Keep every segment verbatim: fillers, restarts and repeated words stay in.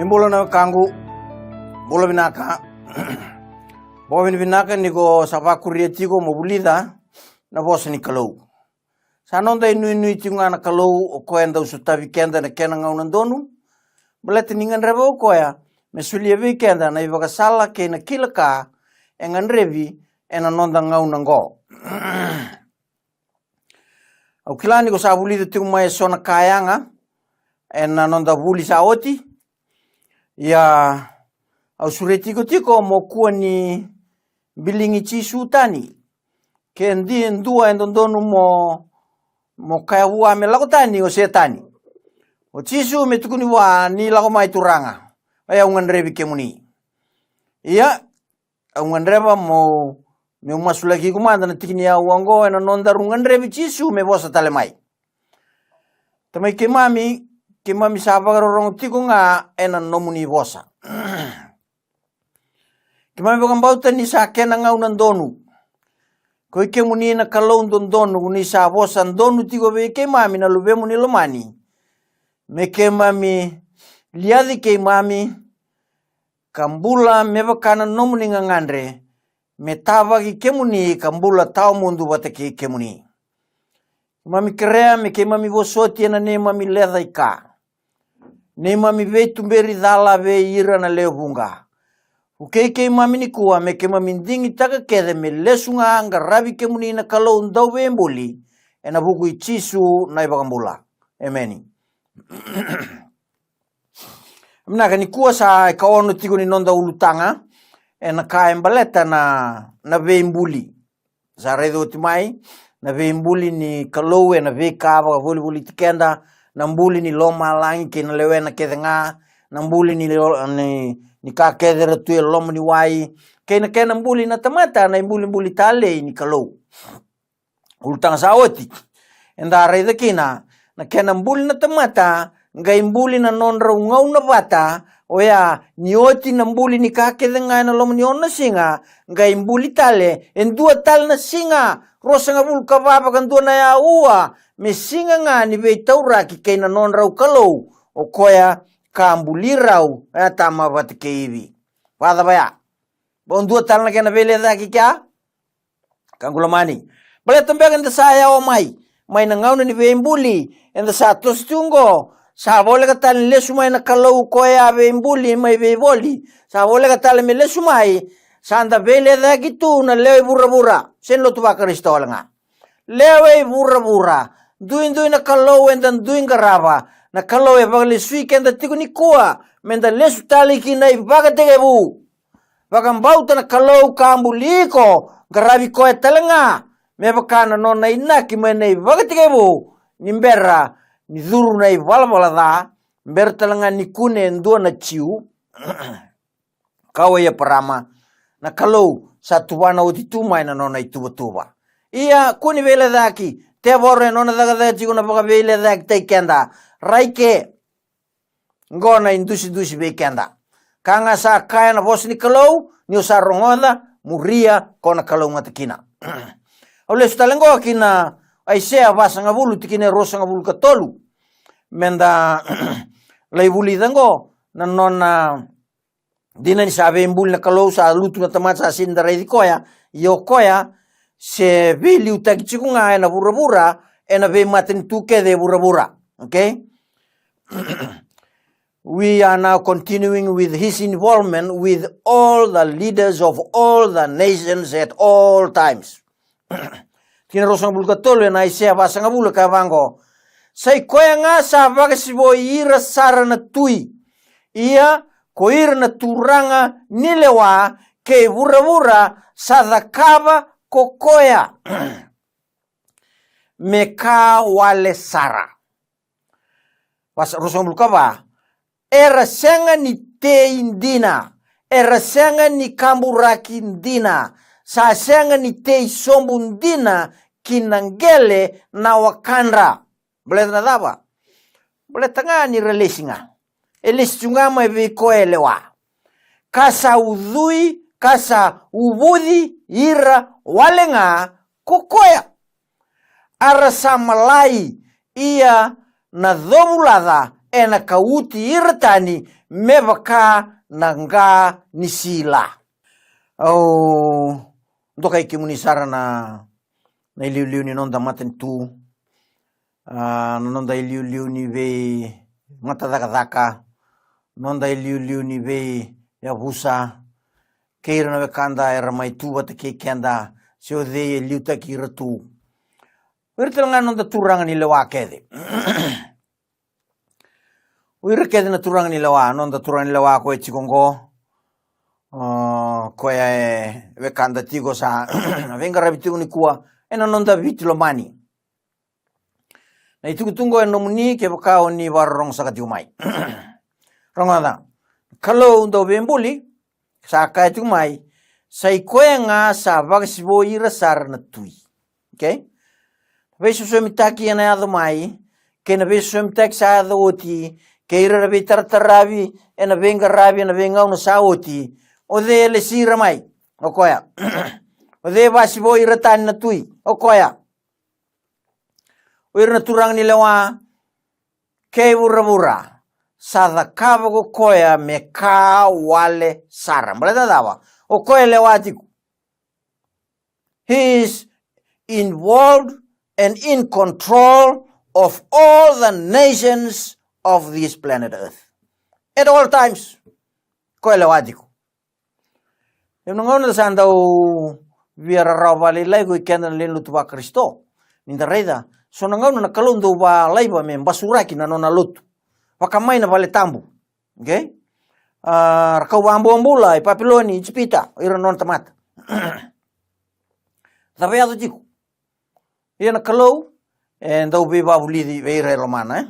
Bula na wekaqu, bula vinaka. Vakavinavinaka ni ko sa vakuria tiko mo vulica na vosa ni Kalou. Sa noda inuinui tiko ga na Kalou, o koya e dau sotavi keda na kena gauna donu, baleta ni gadreva o koya me solia vei keda na ivakasala kei na kila ka e gadrevi ena noda gauna oqo. Au kila ni ko sa vulica tiko mai e so na ka yaga ena noda vuli sa oti. Ia, au sureti iko tiko mo kua ni biligi Jisu tani. Ke di dua e dodonu mo, mo kaya vua me lako tani, o Setani. O Jisu me tukuni vua ni lako mai, Turaga, o yau gadrevi kemuni. Ia, au gadreva mo, meu masulaki iko mada na tiki ni aua oqo ena nodaru gadrevi Jisu me vosa tale mai. Tamai keimami, keimami sa vakarorogo tiko ga ena nomuni vosa. Keimami vakabauta ni sa kena gauna donu. Ko i kemuni na Kalou dodonu, ni sa vosa donu tiko vei keimami na Luvemuni lomani, me keimami liaci keimami ka bula me vaka na nomuni gagadre, me tavaki kemuni ka bula tawamudu vata kei kemuni. Keimami kerea me keimami vosoti ena neimami lecaika, neimami veituberi cala vei ira na lewe vuqa. Vukei keimami nikua me keimami digitaka kece me lesu ga qaravi kemuni na Kalou dauveibuli, ena vuku i Jisu na iVakabula. Emeni. Vinaka, nikua sa ikaono tiko ni noda ulutaga ena ka e baleta na, na veibuli. Sa raica oti mai na veibuli ni Kalou ena veika vakavolivoliti keda, na buli ni lomalagi kei na lewena kece ga, na buli ni, lo- ni, ni ka kece era tu e loma ni wai, kei na kena buli na tamata, na ibulibuli talei ni Kalou. Ulutaga sa oti, eda raica kina na kena buli na tamata, qai buli na nodrau gauna vata, oya ni oti na buli ni ka kece ga ena loma ni ono na siga, qai buli tale e dua tale na siga, ruasagavulu ka va vakadua na aua, me siga ga ni veitauraki kei na nodrau Kalou, o koya ka buli rau, Atama vata kei Ivi. Vakacava ya? Bau dua tale na kena veilecayaki kea? Ka qu lomani. Baleta beka eda sa yawa mai, mai na gauna ni veibuli, eda sa toso tu oqo, sa voleka tale ni lesu mai na Kalou koya veibuli mai veivoli, sa voleka tale me lesu mai, sa da veilecayaki tu na lewe i vuravura, se ni lotu vaKarisito wale ga. Lewe i vuravura, duidui na Kalou eda dui qarava, na Kalou e vakalesui keda tiko nikua, meda lesu tale ki na ivakatekivu. Vakabauta na Kalou ka buli iko, qaravi koya tale ga, me vaka na nona inaki mai na ivakatekivu, ni bera ni curu na ivalavala ca, bera tale ga ni kune e dua na Jiu, kawa i Eparama, na Kalou sa tuvana oti tu mai na nona ituvatuva. Ia, kua ni veilecayaki, tevoro e nona cakacaka tiko na vakaveilecayakitaki keda, rai ke. Qo na idusidusi vei keda. Ka ga sa kaya na vosa ni Kalou, ni o sa rogoca, muria, ko na kalougata kina. Au lesu tale qo ki na Aisea vasagavulu, tikina e ruasagavulu ka tolu. Meda lai vulica qo na nona dina ni sa veibuli na Kalou, sa lutu na tamata, sa sega ni da raici koya. Ia o koya se veiliutaki tiko ga ena vuravura, ena veimatanitu kece e vuravura. Okay? We are now continuing with his involvement with all the leaders of all the nations at all times. Tikina ruasagavulu ka tolu ena Aisea vasagavulu, ka vaqo: Sa i koya ga sa vakasivoi ira sara na tui, ia ko ira na turaga ni lewa kei vuravura sa cakava ko koya me ka wale sara. Vasa-, ruasagavulu ka va: Era sega ni tei dina, era sega ni kaburaki dina, sa sega ni tei sobu dina ki na qele na wakadra. Baleta na cava? Baleta ga ni ra lesi ga. E lesi tu ga mai vei koya e lewa. Ka sa ucui, ka sa uvuci ira wale ga ko koya. A ra sa malai, ia na covulaca ena kauti ira tani me vaka na qa ni sila. Au dokai kemuni sara na, na iliuliu ni noda matanitu, a, na noda iliuliu ni vei matacakacaka, noda iliuliu ni vei yavusa, kei ira na wekada era mai tu vata kei keda, se o cei e liutaki ira tu. O ira tale ga na noda turaga ni lewa kece. O ira kece na turaga ni lewa, noda turaga ni lewa ko e tiko oqo, o, koya e wekada tiko sa veiqaravi tiko nikua ena noda Viti lomani. Na itukutuku e nomuni kevaka o ni vakarorogo saka tiko mai. Rogoca. Kalou dau veibuli, sa kaya tiko mai, sa i koya ga sa vakasivoi ira sara na tui. Okay? Veisosomitaki ena yaco mai, kei na veisosomitaki sa yaco oti, kei ira na veitarataravi ena veiqaravi ena veigauna sa oti. O cei e lesi ira mai? O koya. O cei e vakasivoi ira tani na tui? O koya. O ira na turaga ni lewa kei vuravura, sa cakava ko koya me ka wale sara. Baleta na cava? O koya e lewa tiko. He is involved and in control of all the nations of this planet Earth. At all times. Koya e lewa tiko. E na gauna da sa dau via rarawa vakalailai ko i keda na lewe ni lotu vaKarisito. Ni da raica, so na gauna na Kalou dau vakalaiva me basuraki na nona lotu. Vaka mai na vale tabu. Okay? A, ra kau vakabobula i Papiloni, Ijipita, o ira na nona tamata. Cava e yaco tiko? Ia na Kalou e dau veivakavulici vei ira e lomana, e?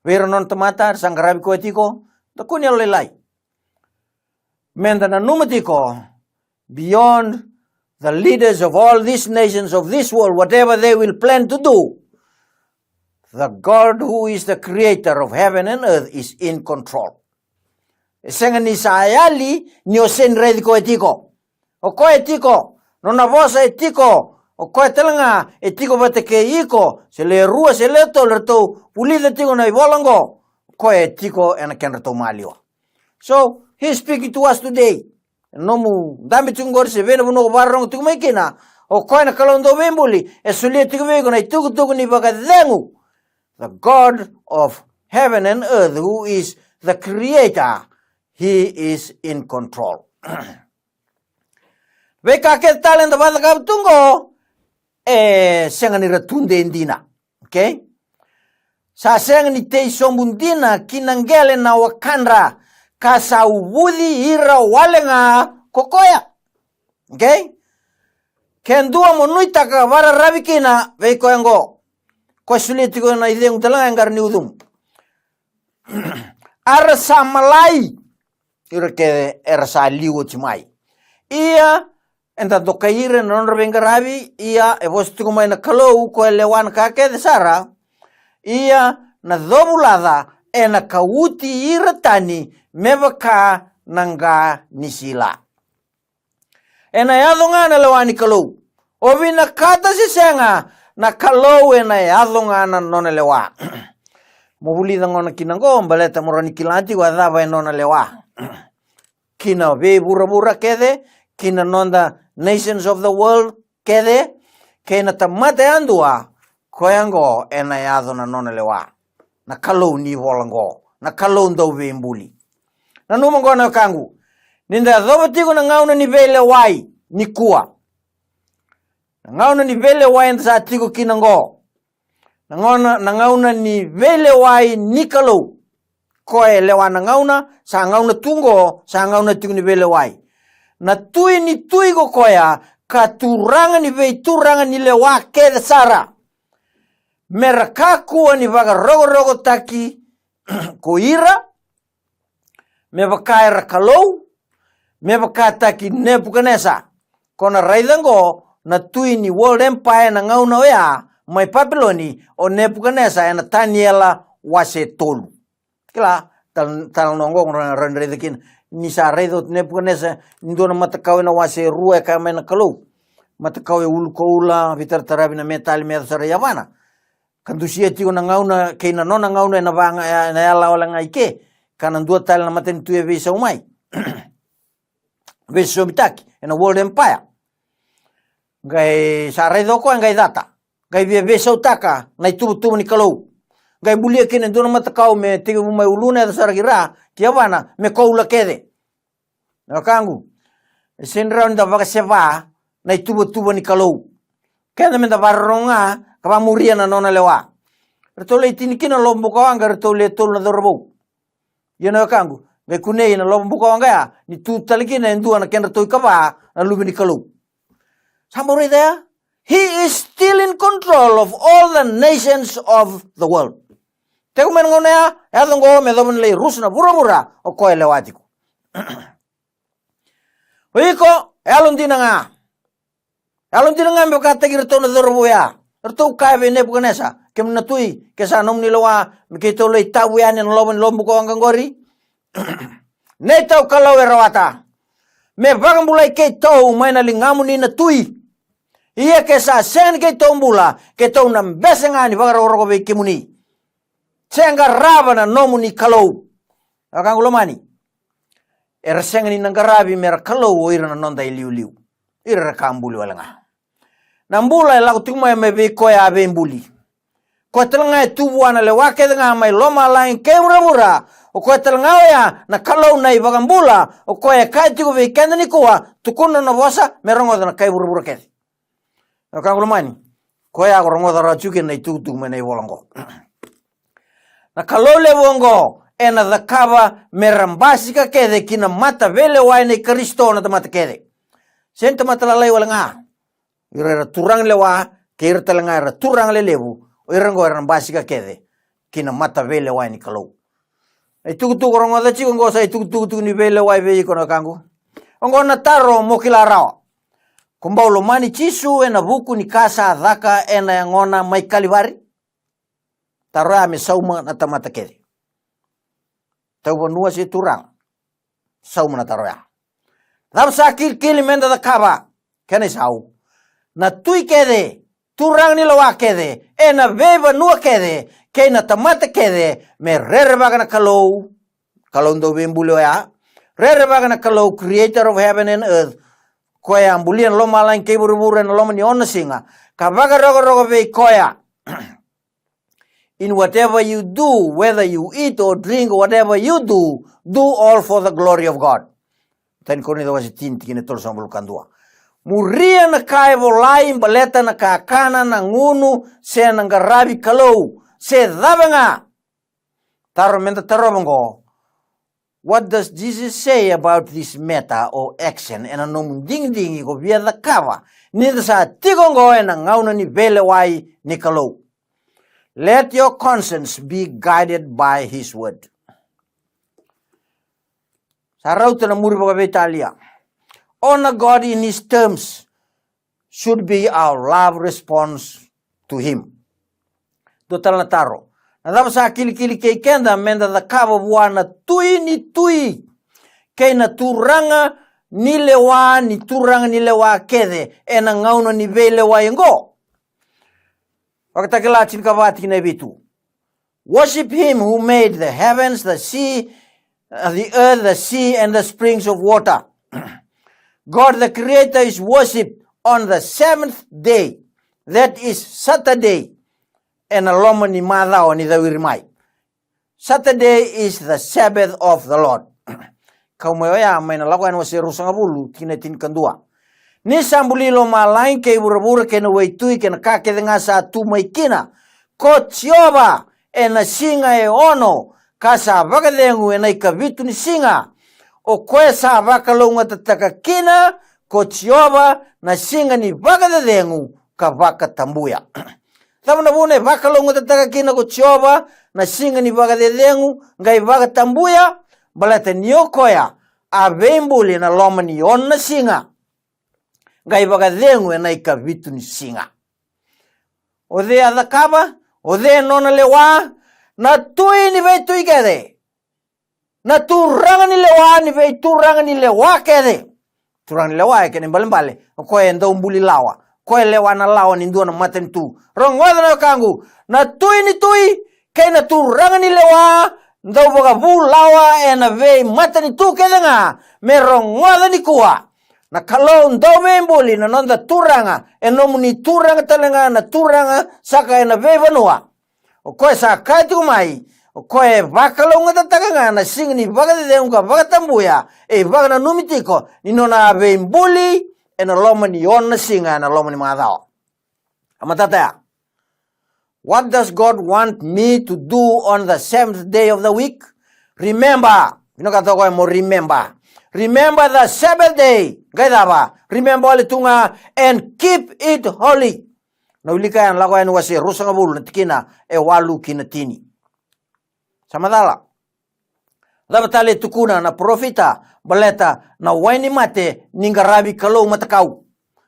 Vei ira na nona tamata, era sa qaravi koya tiko, da kua ni yalolailai. Meda nanuma tiko, beyond the leaders of all these nations of this world, whatever they will plan to do, the God who is the creator of heaven and earth is in control. E sega ni sa yali ni o sega ni raici koya tiko. O koya e tiko, nona vosa e tiko, o koya tale ga e tiko vata kei iko, se le rua, se le tolu, eratou vulica tiko na ivola oqo, o koya e tiko ena kedratou maliwa. So, he is speaking to us today. Nomu dabe tiko qori se vei na vanua ko vakarorogo tiko mai kina, o koya na Kalou dau veibuli, e solia tiko vei iko na itukutuku ni vakacegu. The God of heaven and earth, who is the creator, he is in control. Veika kece tale eda vakacakava tu qo, e sega ni ra tudei dina. Okay? Sa sega ni tei sobu dina ki na qele na wakadra, ka sa uvuci ira wale ga ko koya. Okay? Ke dua mo nuitaka, vakararavi kina vei koya oqo. Koya solia tiko na icegu tale ga e qara ni ucumu. A ra sa malai, ira kece era sa liu oti mai. Ia, eda dokai ira ena nodra veiqaravi, ia, e vosa tiko mai na Kalou, koya e lewa na ka kece sara. Ia, na covulaca ena kauti ira tani me vaka na qa ni sila. Ena yaco ga na lewa ni Kalou. O vinakata se sega, na Kalou ena yaco ga na nona lewa. Mo vulica gona kina qo, baleta mo rawa ni kila tiko a cava e nona lewa. Ki na veivuravura kece, ki na noda nations of the world kece, kei na tamata yadua, koya oqo ena yaco na nona lewa. Na Kalou ni vola oqo, na Kalou dau veibuli. Nanuma oqo na wekaqu, ni da yacova tiko na gauna ni veilewai nikua. Na gauna ni veilewai eda sa tiko kina oqo. Na gauna, na gauna ni veilewai ni Kalou. Koya e lewa na gauna, sa gauna tu oqo, sa gauna tiko ni veilewai. Na Tui ni tui ko koya, ka Turaga ni veituraga ni lewa kece sara. Me ra kakua ni vakarokorokotaki ko ira, me vaka era kalou, me vakataki Nepukanesa. Ko na raica oqo na tui ni World Empire na gauna oya mai Papiloni, o Nepukanesa, ena Taniela wase tolu. Kila, tal-, talanoa oqo ko na rawa ni raica kina. Ni sa raica o Nepukanesa ni dua na matakau ena wase rua e kaya mai na Kalou. Matakau e ulu koula, veitarataravi na metali me yaco sara i yavana. Ka dusia tiko na gauna kei na nona gauna ena vaga, ena yala wale ga i ke. Ka na dua tale na matanitu e veisau mai. Veisosomitaki ena World Empire. Qai sa raica o koya qai cata. Qai via veisautaka na ituvatuva ni Kalou. Qai bulia kina e dua na matakau me tekivu mai uluna e yaco sara ki ra, ki yavana, me koula kece. Na wekaqu, e sega ni rawa ni da vakaseva na ituvatuva ni Kalou. Keda me da vakarorogo ga ka vakamuria na nona lewa. Ratou lai tini kina na lovo bukawaqa, ratou le tolu na cauravou. Ia na wekaqu, qai kunei na lovo bukawaqa ya ni tu tale kina e dua na kedratou ikava na luve ni Kalou. Sa bau raica ya? He is still in control of all the nations of the world. Tekivu mai na gauna ya, e yaco oqo me yacova ni lai rusa na vuravura, o koya e lewa tiko. O iko, e yalodina ga. Yalodina ga me vakataki iratou na cauravou ya. Ratou kaya vei Nepukanesa, kemuni na tui, ke sa nomuni lewa me keitou lai tavu yani ena loma ni lovo bukawaqa qori. Neitou Kalou e rawata me vakabulai keitou mai na ligamuni na tui. Ia ke sa sega ni keitou bula, keitou na bese ga ni vakarokoroko vei kemuni. Se qarava na nomuni kalou. Wekaqu lomani, era sega ni na qaravi mera kalou o ira na noda iliuliu. Ira era ka buli wale ga. Na bula e lako tiko mai mai vei koya a veibuli. Koya tale ga e tu vua na lewa kece ga mai lomalagi kei vuravura. O koya tale ga oya na Kalou na iVakabula. O koya e kaya tiko vei keda nikua, tukuna na vosa me rogoca na kai vuravura kece. Na wekaqu lomani, koya ko rogoca rawa tiko kina na itukutuku mai na ivola oqo. Na Kalou levu oqo ena cakava mera basika kece ki na mataveilewai nei Karisito na tamata kece. Sega ni tamata lalai wale ga. Ira era turaga ni lewa, kei ira tale ga era turaga lelevu, o ira oqo era na basika kece ki na mataveilewai ni Kalou. Na itukutuku rogoca tiko oqo sa itukutuku tiko ni veilewai vei iko na wekaqu. Oqo na taro mo kila rawa. Ko bau lomani Jisu ena vuku ni ka sa caka ena yagona mai Kalivari? Taro ya me sauma na tamata kece. Tauvanua se turaga? Sauma na taro ya. Cava sa kilikili meda cakava? Kena isau, na tui kece, turaga ni lewa kece ena veivanua kece kei na tamata kece, me rerevaka na Kalou, Kalou dau veibuli oya. Rerevaka na Kalou, creator of heaven and earth, koya a bulia na lomalagi kei vuravura ena loma ni ono na siga, ka vakarokoroko vei koya. In whatever you do, whether you eat or drink, whatever you do, do all for the glory of God. Tani Korinica wase tini, tikina e tolusagavulu ka dua. Muria na ka e volai baleta na kakana, na gunu, se na qaravi Kalou, se cava ga. Taro meda tarova oqo. What does Jesus say about this matter or action? Ena nomu digidigi ko via cakava ni da sa tiko oqo ena gauna ni veilewai ni Kalou. Let your conscience be guided by his word. Sa rauta na muri vakaveitalia. Honor God in his terms should be our love response to him. Dua tale na taro. Na cava sa kilikili kei keda meda cakava vua na tui ni tui kei na turaga ni lewa ni turaga ni lewa kece ena gauna ni veilewai oqo? Vakatakila tinikava tikina e vitu. Worship him who made the heavens, the sea, uh, the earth, the sea, and the springs of water. God the Creator is worshipped on the seventh day, that is Saturday. Ena loma ni macawa ni cawiri mai. Saturday is the Sabbath of the Lord. Kau mai oya mai na Lako Yani wase ruasagavulu, tikina e tinikadua. Ni sa buli lomalagi kei vuravura kei na waitui kei na ka kece ga sa tu mai kina, ko Jiova, ena siga e ono ka sa vakacegu ena ikavitu ni siga. O koya sa vakalougatataka kina ko Jiova na siga ni vakacecegu ka vakatabuya. Cava na vuna e vakalougatataka kina ko Jiova na siga ni vakacecegu qai vakatabuya? Baleta ni o koya a veibuli ena loma ni ono na siga, qai vakacegu ena ikavitu ni siga. O cei a cakava? O cei e nona lewa? Na tui ni veitui kece. Na turaga ni lewa ni veituraga ni lewa kece. Turaga ni lewa e kena ibalebale o koya e dau buli lawa, Ko e lewa na lawa ni dua na matanitu. Rogoca na wekaqu, na tui ni tui kei na turaga ni lewa, dau vakavulawa ena veimatanitu kece ga, me rogoca nikua. Na Kalou dau veibuli, na noda Turaga, e nomuni Turaga tale ga na turaga saka ena veivanua. O koya sa kaya tiko mai, o koya e vakalougatataka ga na siga ni vakacecegu ka vakatabuya, e ivakananumi tiko ni nona a veibuli ena loma ni ono na siga ena loma ni macawa. A matata ya. What does God want me to do on the seventh day of the week? Remember. Vinakata o koya mo remember. Remember the Sabbath day. Qai cava? Remember wale tu ga and keep it holy. Na wilika ya na Lako Yani wase ruasagavulu na tikina e walu ki na tini. Sa macala. Cava tale e tukuna na parofita baleta na wai ni mate ni qaravi kalou matakau?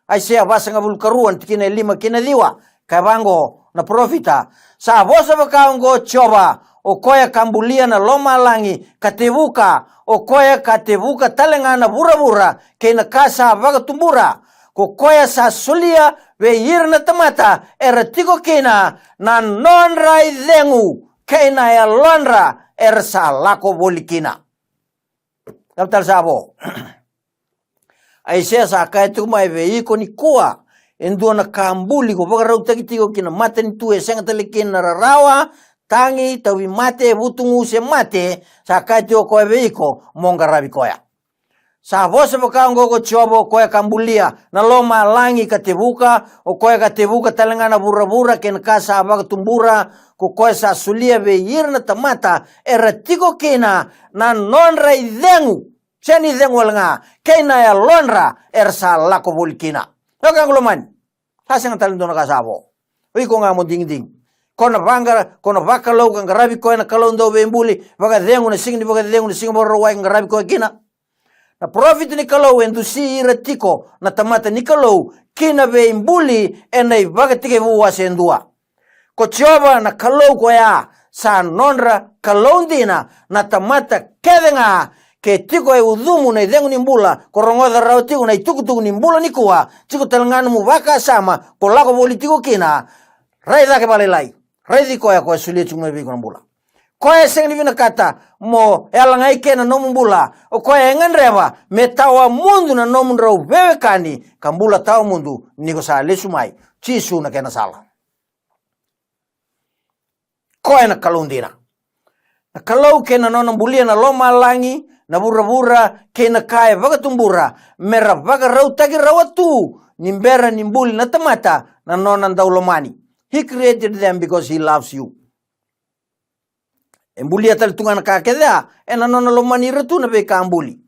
Aisea vasagavulu karua na tikina e lima ki na ciwa. Kaya vaqo na parofita, sa vosa vaka oqo Jiova, o koya ka bulia na lomalagi ka tevuka, o koya ka tevuka tale ga na vuravura kei na ka sa vakatubura, ko koya sa solia vei ira na tamata era tiko kina na nodra icegu kei na yalodra era sa lako voli kina. Cava tale sa vo? Aisea sa kaya tiko mai vei iko nikua, e dua na ka buli ko vakarautaki tiko ki na matanitu e sega tale kina na rarawa, tagi, tauvimate, vutugu se mate, sa kaya tiko o koya vei iko mo qaravi koya. Sa vosa vaka oqo ko Jiova, o koya ka bulia na lomalagi ka tevuka, o koya ka tevuka tale ga na vuravura kei na ka sa vakatubura, ko koya sa solia vei ira na tamata era tiko kina na nodra icegu, se ni cegu wale ga, kei na yalodra era sa lako voli kina. Na wekaqu lomani, sa sega tale dua na ka sa vo. O iko ga mo digidigi. Ko na vaqara, ko na vakalou ka qaravi koya na Kalou dau veibuli, vakacegu na siga ni vakacegu, na siga Vakarauwai ka qaravi koya kina. Na parofita ni Kalou e dusi ira tiko na tamata ni Kalou ki na veibuli ena iVakatekivu wase dua. Ko Jiova na Kalou koya sa nodra Kalou dina, na tamata kece ga ke tiko e ucumu na icegu ni bula, ko rogoca rawa tiko na itukutuku ni bula nikua, tiko tale ga nomu vakasama ko lako voli tiko kina. Rai cake vakalailai. Raici koya, koya solia tiko mai vei iko na bula. Koya e sega ni vinakata mo yala ga i ke na nomu bula. O koya e gadreva me tawamudu na nomudrau veiwekani ka bula tawamudu ni ko sa lesu mai. Jisu na kena sala. Koya na Kalou dina. Na Kalou kei na nona bulia na lomalagi, na vuravura kei na ka e vakatubura, me ra vakarautaki rawa tu ni bera ni buli na tamata na nona dau lomani. He created them because he loves you. E bulia tale tu ga na ka kece a, ena nona lomani ira tu na veika buli.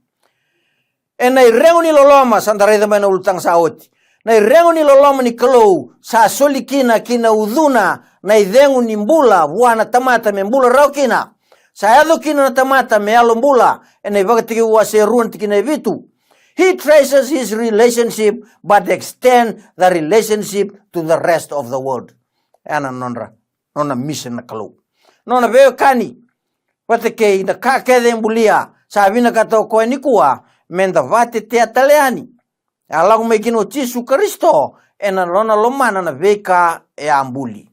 Ena iregu ni loloma, sa da raica mai na ulutaga sa oti. Na iregu ni loloma ni Kalou sa soli kina ki na ucuna na icegu ni bula vua na tamata me bula rawa kina. Sa yaco kina na tamata me yalo bula, ena iVakatekivu wase rua na tikina e vitu. He traces his relationship but extend the relationship to the rest of the world. Ena nodra, nona mission na Kalou. Nona veiwekani vata kei na ka kece e bulia, sa vinakata o koya nikua me da vatetea tale yani. A lako mai kina o Jisu Karisito ena nona lomana na veika e a buli.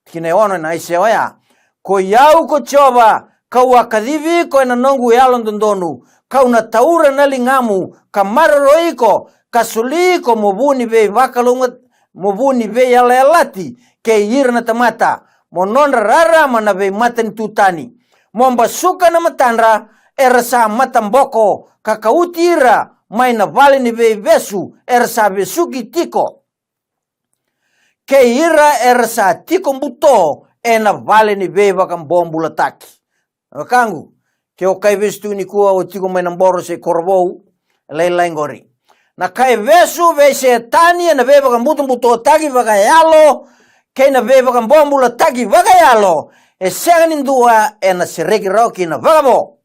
Tikina e ono ena Aisea oya. Ko i au ko Jiova, kau a kacivi iko ena noqu yalododonu, kau na taura na ligamu ka maroroi iko, ka soli iko mo vu ni veivakalouga, mo vu ni veiyalayalati kei ira na tamata, mo nodra rarama na veimatanitu tani. Mo basuka na matadra era sa mataboko, ka kauti ira mai na vale ni veivesu era sa vesuki tiko, kei ira era sa tiko buto ena vale ni veivakabobulataki. Wekaqu, ke o kai vesu tu nikua, o tiko mai na Boro se Korovou, lailai qori. Na kai vesu vei Setani ena veivakabutobutotaki vakayalo kei na veivakabobulataki vakayalo, e sega ni dua ena sereki rawa kina vakavo.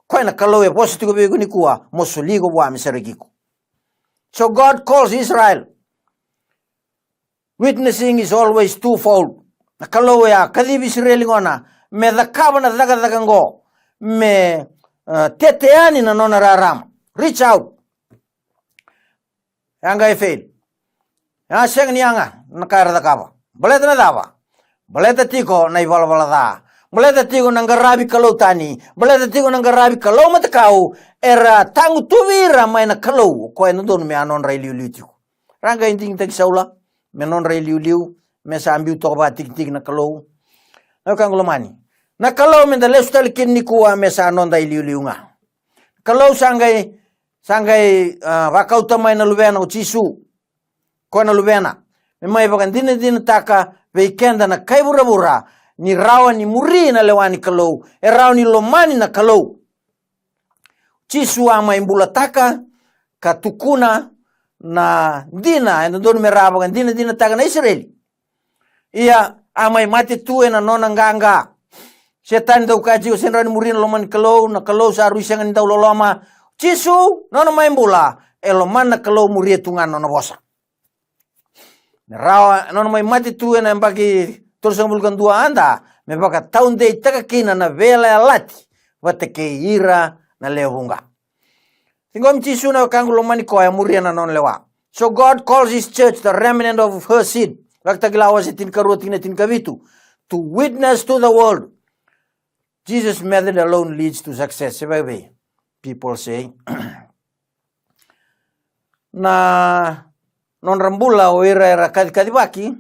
Koya na Kalou e vosa tiko vei iko nikua, mo soli iko vua me sereki iko. So God calls Israel. Witnessing is always twofold. Na Kalou e a kacivi Isireli gona me cakava na cakacaka oqo, me, uh, tete yani na nona rarama. Reach out. E a qai fail. A sega ni yaga na ka era cakava. Baleta na cava? Baleta tiko na ivalavala ca. Baleta tiko na qaravi kalou tani. Baleta tiko na qaravi kalou matakau. Era tagutuvi ira mai na Kalou, o koya e dodonu me a nodra iliuliu tiko. Ra qai digitaki Saula me nodra iliuliu, me sa biu toka vakatikitiki na Kalou. Na wekaqu lomani, na Kalou meda lesu tale kina nikua me sa noda iliuliu ga. Kalou sa qai, sa qai, ah, vakauta mai na Luvena o Jisu. Koya na Luvena, me mai vakadinadinataka vei keda na kai vuravura ni rawa ni muri na lewa ni Kalou, e rawa ni lomani na Kalou. Jisu a mai bulataka ka tukuna na dina e dodonu me ra vakadinadinataka na Isireli. Ia, a mai mate tu ena nona qaqa. Setani dau kaya tiko, sega ni rawa ni muria na loma ni Kalou, na Kalou sa rui sega ni dau loloma. Jisu, nona mai bula, e lomana na Kalou, muria tu ga na nona vosa. Me rawa, nona mai mate tu ena yabaki tolusagavulu ka dua A D, me vakataudeitaka kina na veiyalayalati vata kei ira na lewe vuqa. Ciqomi Jisu, na wekaqu lomani koya, muria na nona lewa. So God calls his church, the remnant of her seed. Vakatakila wase tinikarua, tikina tinikavitu, to witness to the world. Jesus' method alone leads to success. Se vei, people say. Na nodra bula o ira era kacikacivaki,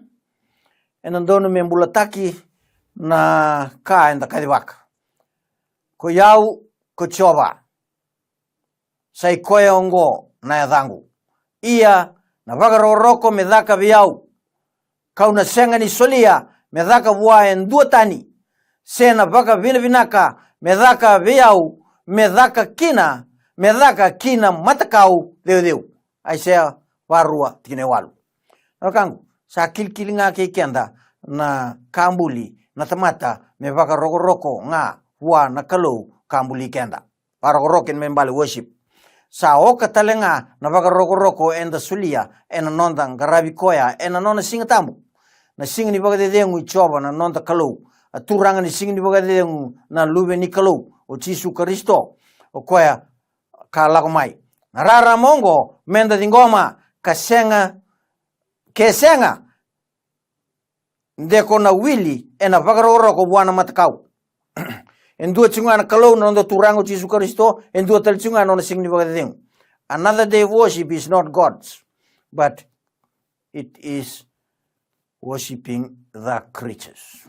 ena dodonu me bulataki na ka eda kacivaka. Ko i au, ko Jiova. Sa i koya oqo na yacaqu. Ia na vakarokoroko me caka vei au, kau na sega ni solia me caka vua e dua tani, se na vakavinavinaka me caka vei au, me caka kina, me caka ki na matakau ceuceu. Aisea varua, tikina e walu. Na wekaqu, sa kilikili ga kei keda na ka buli na tamata me vakarokoroko ga vua na Kalou ka buli keda. Vakarokoroko kei na me bale worship. Sa oka tale ga na vakarokoroko eda solia ena noda qaravi koya ena nona siga tabu. Na siga ni vakacecegu i Jiova na noda Kalou. A Turaga ni siga ni vakacecegu na Luve ni Kalou, o Jisu Karisito. O koya ka lako mai. Na rarama oqo meda ciqoma ka sega, ke sega, de ko na wili ena vakarokoroko vua na matakau. E dua tiko ga na Kalou na noda Turaga o Jisu Karisito, e dua tale tiko ga na nona siga ni vakacecegu. Another day of worship is not God's, but it is worshiping the creatures.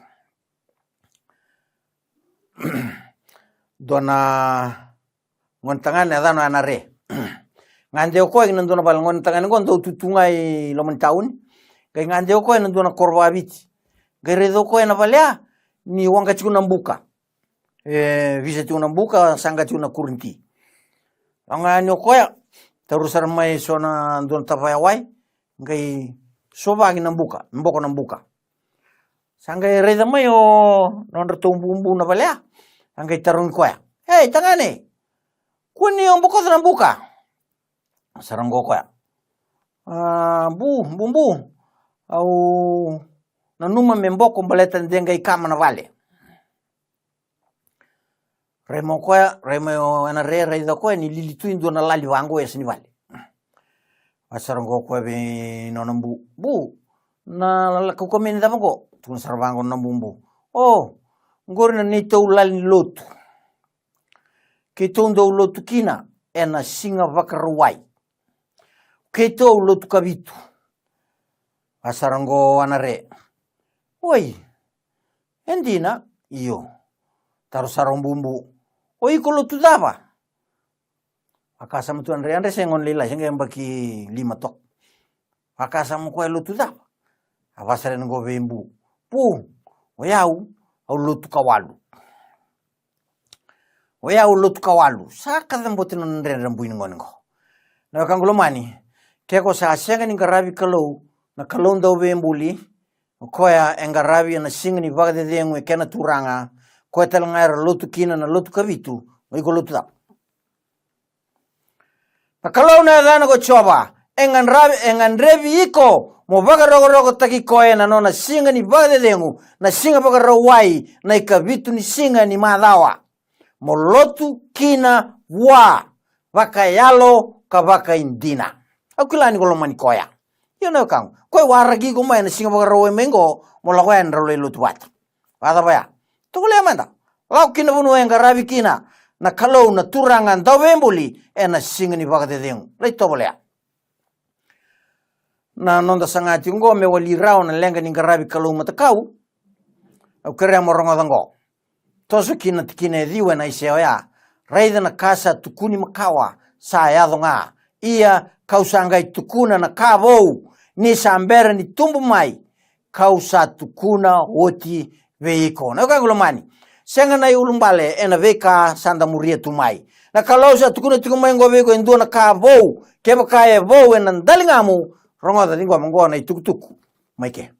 Dua na gone tagane yacana o Ana Re. Gade o koya ki na dua na vale, gone tagane oqo dau tutu ga i loma ni tauni. Qai gade o koya ena dua na koro vakaviti. Qai raica o koya ena vale ya ni waqa tiko na buka. E visa tiko na buka, saqa tiko na kuriniti. Oga yani o koya, taura sara mai so na dua na tavaya wai, qai sovaki na buka, boko na buka. Sa qai raica mai o nodratou bubu na vale ya. Sa qai tarogi koya, "Ei tagane, kua ni o bokoca na buka?" Sa rogo koya, "A, bu, bubu, au nanuma me boko baleta de qai kama na vale." Rai mai o koya, rai mai o Ana Re, raica o koya ni lili tu e dua na lali vaqo e yasa ni vale. A sa rogo o koya vei nona bu, "Bu, na lala kaukameni cava qo?" Tukuna sara vaqo na bubu, "O, qori na neitou lali ni lotu. Keitou dau lotu kina ena Siga Vakarauwai. Keitou lotu Kavitu." A sa rogo o Ana Re, "Oi, e dina?" "Io." Taro sara o bubu, "O iko lotu cava?" Vakasama tu o Ana Re, Ana Re se gone lailai, se qai yabaki lima toka. Vakasama o koya, "Lotu cava?" A vakasara yani qo vei bu, "Bu, o yau, au lotu Kawalu." O yau lotu Kawalu. Sa kacabote na nona dredre na bui ni gone qo. Na wekaqu lomani, ke ko sa sega ni qaravi Kalou, na Kalou Dauveibuli, o koya e qaravi ena Siga ni Vakacecegu e kena Turaga, koya tale ga era lotu kina na lotu Kavitu, o iko lotu cava? Na Kalou na yacana ko Jiova, e gadrevi, e gadrevi iko mo vakarokorokotaki koya ena nona Siga ni Vakacecegu, na Siga Vakarauwai, na ikavitu ni siga ni macawa, mo lotu kina vua vakayalo ka vakaidina. Au kila ni ko lomani koya. Io na wekaqu, ko e waraki iko mai ena siga Vakarauwai mai qo mo lako yani drau lai lotu vata. Vakacava ya? Tovolea mada. Lako ki na vanua e qaravi kina na Kalou na Turaga Dauveibuli ena siga ni vakacecegu. Lai tovolea. Na noda saga tiko qo me wali rawa na leqa ni qaravi kalou matakau. Au kerea mo rogoca qo. Toso ki na tikina e ciwa ena Aisea oya. Raica na ka sa tukuni makawa sa yaco ga. Ia kau sa qai tukuna na ka vou ni sa bera ni tubu mai. Kau sa tukuna oti vei iko. Na wekaqu lomani, sega na iulubale ena veika sa da muria tu mai. Na Kalou sa tukuna tiko mai qo vei iko e dua na ka vou. Kevaka e vou ena daligamu, rogoca ciqoma qo na itukutuku mai ke.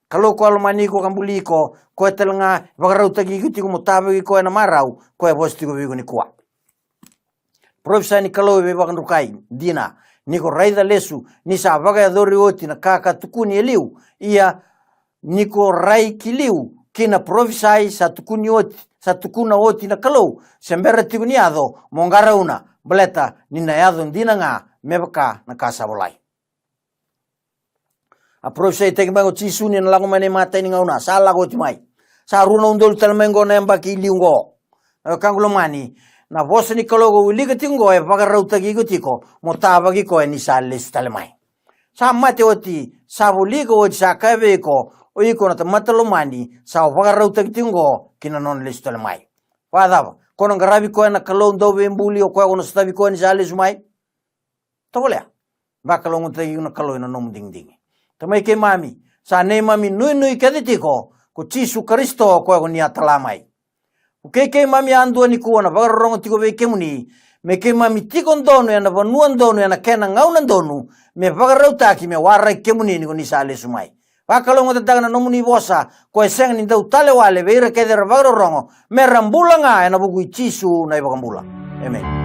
Kalou ko a lomani iko ka buli iko, ko e tale ga vakarautaki iko tiko mo tavaki iko ena marau, ko e vosa tiko vei iko nikua. Parofisai ni Kalou e veivakadrukai dina, ni ko raica lesu ni sa vakayacori oti na ka ka tukuni e liu. Ia ni ko rai ki liu ki na parofisai sa tukuni oti, sa tukuna oti na Kalou, se bera tiko ni yaco, mo qarauna, baleta ni na yaco dina ga me vaka na ka sa volai. A parofisaitaki mai ko Jisu ni na lako mai na imatai ni gauna, sa lako oti mai. Sa rua na udolu tale mai qo na yabaki i liu qo. Na wekaqu lomani, na vosa ni Kalou ko wilika tiko qo e vakarautaki iko tiko mo tavaki koya ni sa lesu tale mai. Sa mate oti, sa volika oti, sa kaya vei iko, o iko na tamata lomani, sa vakarautaki tiko qo ki na nona lesu tale mai. Vakacava? Ko na qaravi koya na Kalou Dauveibuli, o koya ko na sotavi koya ni sa lesu mai. Tovolea. Vakalougatataki iko na Kalou ena nomu digidigi. Tamai keimami, sa neimami nuinui kece tiko ko Jisu Karisito, o koya ko ni a tala mai. Vukei keimami yadua nikua na vakarorogo tiko vei kemuni, me keimami tiko donu ena vanua donu ena kena gauna donu, me vakarautaki me waraki kemuni ni ko ni sa lesu mai. Vakalougatataka na nomuni vosa, ko e sega ni dau tale wale vei ira kece era vakarorogo, me ra bula ga ena vuku i Jisu na iVakabula. Emeni.